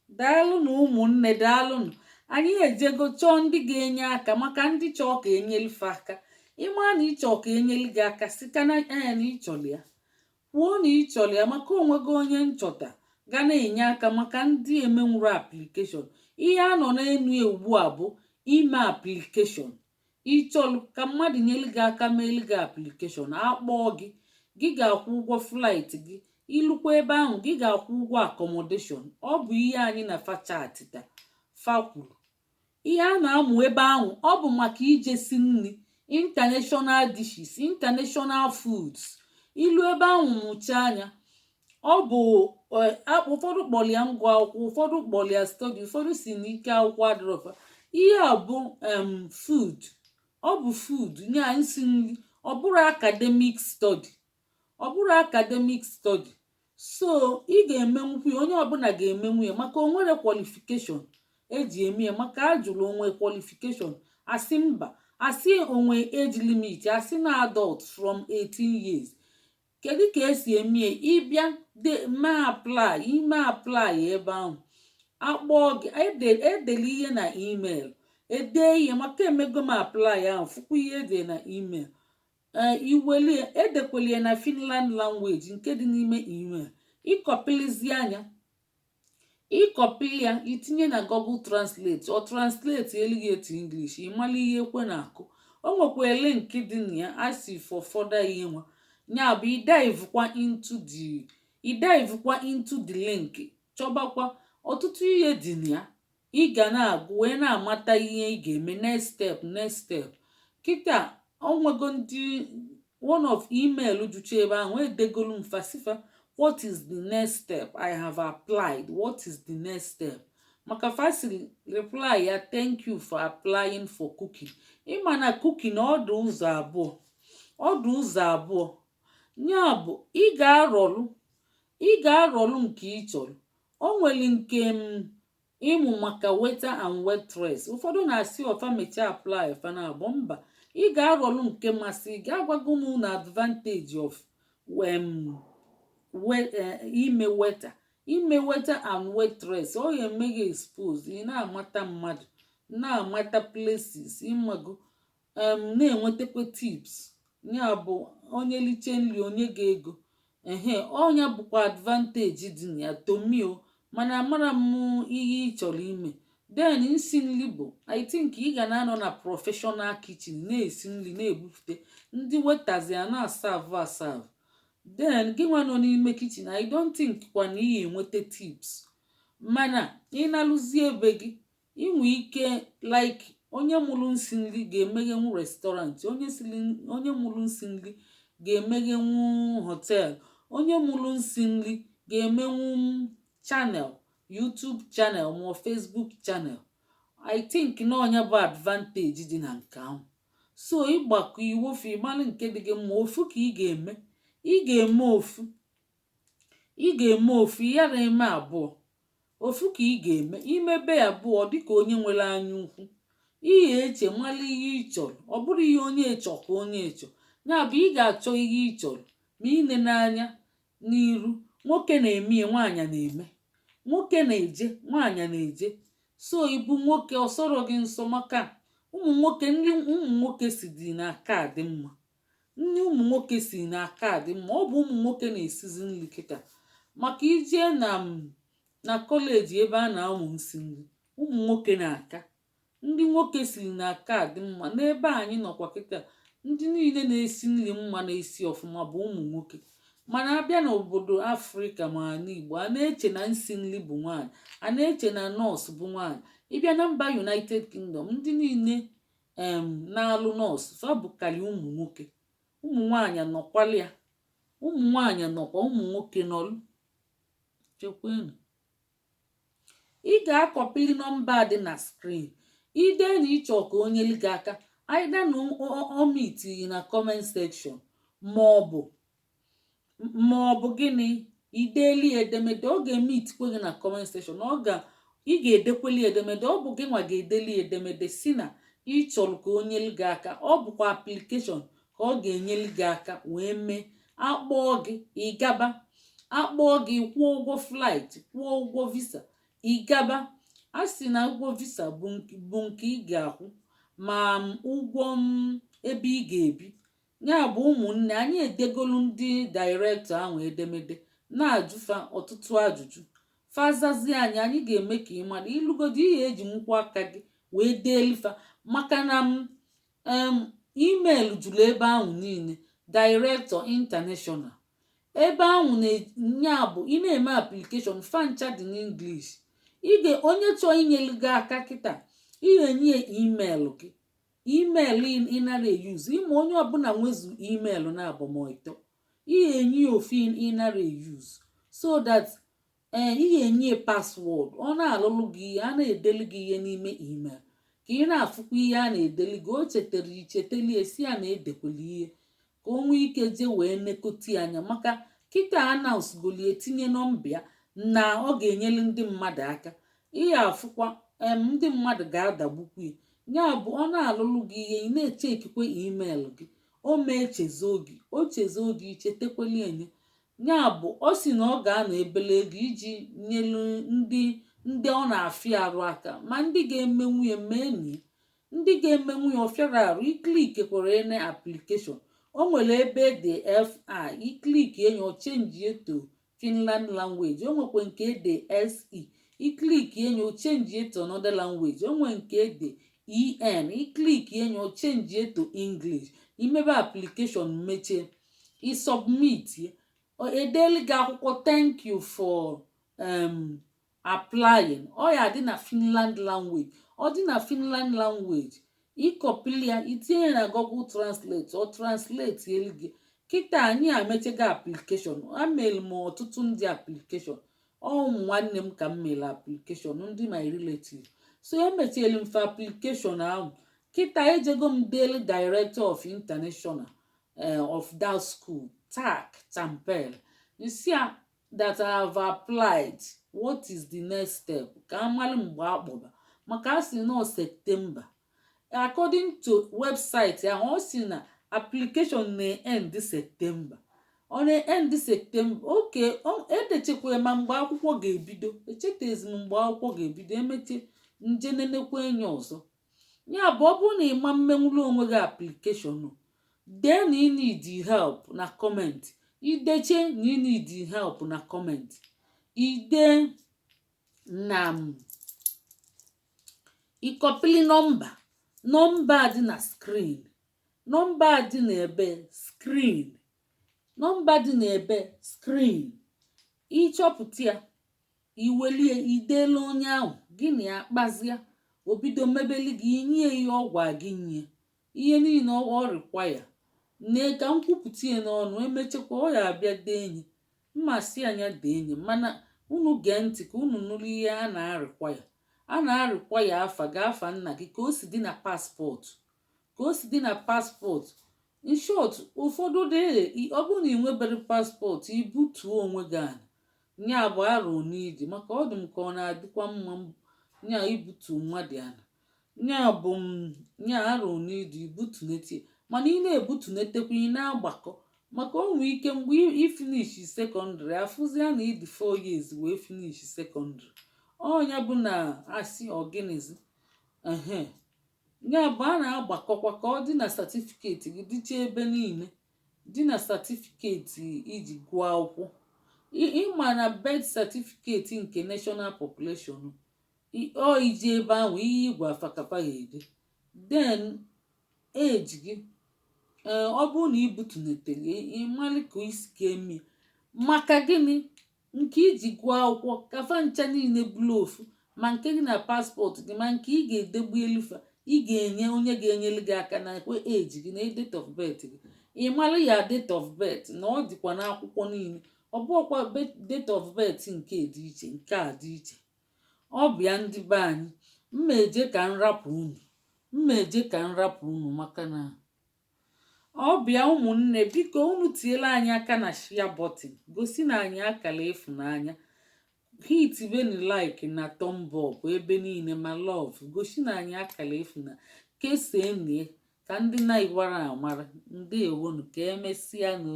Daalụnụ ụmụnne, daalụnụ. Anyị ejego chọọ ndị ga-enye aka maka ndị chọọ ka enyelife aka. Ịma na ịchọ ka enyeli gị aka, sika na ee na ịchọrọ ya, kwuo na ịchọrọ ya, maka onwego onye nchọta ga na-enye aka maka ndị emenwuru application. Ihe a nọ n'enu ya ugbu a bụ ime application. Ịchọlụ ka mmadụ nyelu gị aka meelu gị application, akpọọ gị, gị ga-akwụ ụgwọ flight gị. Ilukwa ebe ahụ, gị ga-akwụ ụgwọ accommodation. Ọ bụ ihe anyị na fa chatita, fa kwuru ihe a na-amụ ebe ahụ. Ọ bụ maka ije si nri, international dishes, international foods. Ilu ebe ahụ mụchaa anya. Ọ bụ ụfọdụ kpọrọ ya ngụ akwụkwọ, ụfọdụ kpọrọ ya study, ụfọdụ si n'ike akwụkwọ adịrọfa. Ihe a bụ food, ọ bụ food nya nsi nri. Ọ bụrụ academic study, ọ bụrụ academic study. So ị ga-emenwukwu ya, onye ọbụla ga-emenwu ya, maka o nwere qualification eji eme ya. Maka ajụrụ onwe qualification, asị mba. Asị onwe age limit, asị na adult from 18 years. Kedu ka esi eme ya? Ịbịa de mee apply, ime apply ebe ahụ, akpọọ gị, edele ihe na email, ede ihe. Maka emego m apply ahụ, fụkwa ihe ede na email. Ee, iwelie edekwelie na Finland language nke dị n'ime email, ịkọpilizi anya, ịkọpili ya, itinye na Google Translate, ọ translate elughị etu English, ịmala ihe ekwe na-akụ. O nwekwa link dị na ya, asị for further ihe nwa ya bụ ịdivekwa into the link, chọbakwa ọtụtụ ihe dị na ya. Ị ga na-agụ wee na-amata ihe ị ga-eme next step, next step. Kịta onwego ndị one of email jucha ebe ahụ, edegolu m fasifa, "What is the next step? I have applied. What is the next step?" Maka fasiri reply ya, "Thank you for applying for cooking." Ịma na cooking ọdụ ụzọ abụọ, ọdụ ụzọ abụọ ya bụ ị ga-arọlụ nke ị chọrọ. O nwere nke m ịmụ maka waiter and waitress. Ụfọdụ na-asị ọfa mechaa apply, fa na abụ mba. Ị ga-arọlụ nke masị gị. Agwago m na advantage of ime waiter and waitress, ọ ga-eme gị expose, ị na-amata mmadụ, na-amata places, ịmago, na-enwetakwa tips. Ya bụ onye liche nri, onye ga-ego ehe. Ọnya bụkwa advantage dị na ya tomio. Mana amara m ihe ị chọrọ ime. Then nsi nri bụ, I think, ị ga na-anọ na professional kitchen na-esi nri, na-ebupụte ndị waiters a na-aserve aserve. Then gị nwa nọ n'ime kitchen, I don't think kwa na ị enweta tips. Mana ị na-alụzi ebe gị, inwe ike, like onye mụrụ nsi nri ga-emeghenwu restaurant, onye mụrụ nsi nri ga-emeghenwu hotel, onye mụrụ nsi nri ga-emenwu channel, YouTube channel ma Facebook channel. I think na ọnya bụ advantage dị na nke ahụ. So ịgbakọ iwofu, ịmalụ nke dị gị mma. Ofu ka ị ga-eme, ị ga-eme ofu, ị ga-eme ofu ya na-eme abụọ. Ofu ka ị ga-eme, imebe abụọ dịka onye nwere anya ukwu. Ihe eche mara ihe ị chọrọ, ọ bụrụ ihe onye chọ ka onye chọ ya bụ ị ga-achọ ihe ị chọrọ. Ma ine n'anya n'iru, nwoke na-eme ya, nwaanyị na-eme, nwoke na-eje, nwaanyị na-eje. So ịbụ nwoke, ọsọrọ gị nsọ, maka ụmụ nwoke, nri ụmụ nwoke si dị n'aka dị mma, nri ụmụ nwoke si n'aka dị mma. Ọ bụ ụmụ nwoke na-esizi nri kịta, maka ije na college ebe a na-amụ nsi nri, ụmụ nwoke na-aka. Ndị nwoke siri n'aka dị mma. N'ebe anyị nọkwa kịta, ndị niile na-esi nri mma, na-esi ọfụma bụ ụmụ nwoke. Mana abịa n'obodo Afrịka ma ala Igbo, a na-eche na nsi nri bụ nwaanyị, a na-eche na nọọsụ bụ nwaanyị. Ịbịa na mba United Kingdom, ndị niile na-alụ nọọsụ fa bụkarị ụmụ nwoke. Ụmụ nwaanyị nọkwala ya, ụmụ nwaanyị nọkwa, ụmụ nwoke nọlụ. Chekwenu, ị ga-akọpịrị nọmba dị na screen ide na ịchọ ka onye gị aka, either na omiti na comment section ma ọ bụ gịnị, ideeli edemede. Ọ ga-eme itikwe gị na comment section, ọ ga ị ga-edekweli edemede. Ọ bụ gị nwa ga-edeli edemede si na ị chọrọ ka o nyelu gị aka. Ọ bụkwa application ka ọ ga-enyelu gị aka wee mee. Akpọọ gị, ịgaba. Akpọọ gị, kwụọ ụgwọ flight, kwụọ ụgwọ visa. Ịgaba a sị na ụgwọ visa bụ nke ị ga-akwụ, ma ụgwọ ebe ị ga-ebi. Ya bụ, ụmụnne anyị, edegolu ndị director ahụ edemede na-ajụfa ọtụtụ ajụjụ. Fazazi anyị, anyị ga-eme ka ị mara ịlụgodo ihe eji nwụkwa aka gị wee deelifa, maka na m email juru ebe ahụ niile. Director international ebe ahụ na bụ ị na-eme application, fancha dị n'English. Ige onye chọọ inyelu gị aka kịta, ị ga-enye ya email gị, email ị nara e-use. Ịma onye ọbụla nwezu email na abụmọtọ, ị ga-enye ya ofu ị nara e-use, so that ee, ị ga-enye ya password. Ọ na-alụlụ gị ihe a na-edeli gị ihe n'ime email, ka ị na-afụkwa ihe a na-edeli gị. O chetara icheteli esi ya na edekwala ihe, ka o nwee ike jee wee nekọta ya anya, maka kịta announce goli etinye nọmba ya na ọ ga-enyere ndị mmadụ aka. Ihe afụkwa em ndị mmadụ ga-adagbukwu ya. Ya bụ, ọ na-alụlụ gị ihe, ị na-echekikwe email gị. O mee chezo gị, o chezo gị, ichetekweli enye. Ya bụ, ọ sị na ọ ga-anọ ebele ego iji nyelu ndị ọ na-afịa arụ aka, ma ndị ga-emenwu ya mee nie, ndị ga-emenwu ya ọfịara arụ. I-click kwere ene application, o nwere ebe ede FI, i-click enye, ọ change to Finland language. O nwekwa nke ede SE, i-click enye, o change to another language. O nwere nke ede EN, i-click enye, o change to English. Imebe application, mechie, i submit, edeli gị akwụkwọ "Thank you for applying." Ọ ya dị na Finland language. Ọ dị na Finland language, ịkọpili ya, itinye na Google Translate, ọ translate elu gị. Kịta anyị amechego application. Amel m ọtụtụ ndị application. Ọ ụmụ nwanne m ka m mere application, ndị my relative. So emechielu m fe application ahụ. Kịta ejego m delu director of international of that school, Tak Tampere, nsi a that I have applied, what is the next step, ka amalụ mgbe akpọba, maka a sị nọ September. According to website ahụ, ọ sị na application na-end September. Ọ na-end September. Oke edechekwa ma mgbe akwụkwọ ga-ebido, echetezi m mgbe akwụkwọ ga-ebido. Emeche nje nenekwa enyi ọzọ. Ya bụ, ọ bụrụ na ịma mmenwuru onwe gị application, dee na ị need help na comment. Ideche na ị need help na comment, ide na ịkọpili nọmba dị na screen, nọmba dị n'ebe screen, nọmba dị n'ebe screen. Ịchọpụta ya, iwelie, ideela onye ahụ gị na ya kpazia, obido mebeli gị, inye ihe ọ gwa gị, nye ihe niile ọ require. Nee ka m kwupụta ya n'ọnụ. Emechakwa, ọ ya abịa dee enyi mma si anya dee enyi. Mana unu gee ntị ka unu nụrụ ihe a na-arịkwa ya. A na-arịkwa ya afa gị, afa nna gị, ka o si dị na passport, ka o si dị na passport. In short, ụfọdụ dị, ọ bụrụ na ị nwebere passport, ibutuo onwe gị ala. Nya bụ arụ n'iji, maka ọ dị m ka ọ na-adịkwa mma nya ibutu mmadụ ala. Nya bụ m nya arụ n'iji ibutunete, mana ị na-ebutunetekwa, ị na-agbakọ, maka o nwee ike mgbe ị finish secondary, afụzia na ịdị 4 years wee finish secondary. Ọnya bụ na asị ọgịnịzi ehe. Ya bụ, a na-agbakọkwa ka ọ dị na certificate gị, dịcha ebe niile dị na certificate iji gụọ akwụkwọ. Ịma na birth certificate nke national population, ọ iji ebe ahụ ihe igwe afakafa ga-ede, then age gị. Ee, ọ bụrụ na ibutunetere, ịmalị ka isi ga-eme. Maka gịnị? Nke iji gụọ akwụkwọ, kafa ncha niile bụrụ ofu, ma nke gị na passport gị, ma nke ị ga-edegbu elufa, ị ga-enye onye ga-enyere gị aka na ekwe age gị na date of birth gị. Ị mara ya date of birth na ọ dịkwa n'akwụkwọ niile. Ọ bụghịkwa date of birth nke dị iche, nke a dị iche. Ọ bịa, ndị be anyị, mma eje ka m rapụ unu, mma eje ka m rapụ unu, maka na ọ bịa. Ụmụnne, biko unu tiela anyị aka na share button, gosi na anyị akara ịfụnanya. Hit beni like na thumb up ebe niile, ma love, gosi na anyị akara ịfụnanya. Kesaa nie ka ndị na-iwara amara. Ndewonu, ka emesịa nụ.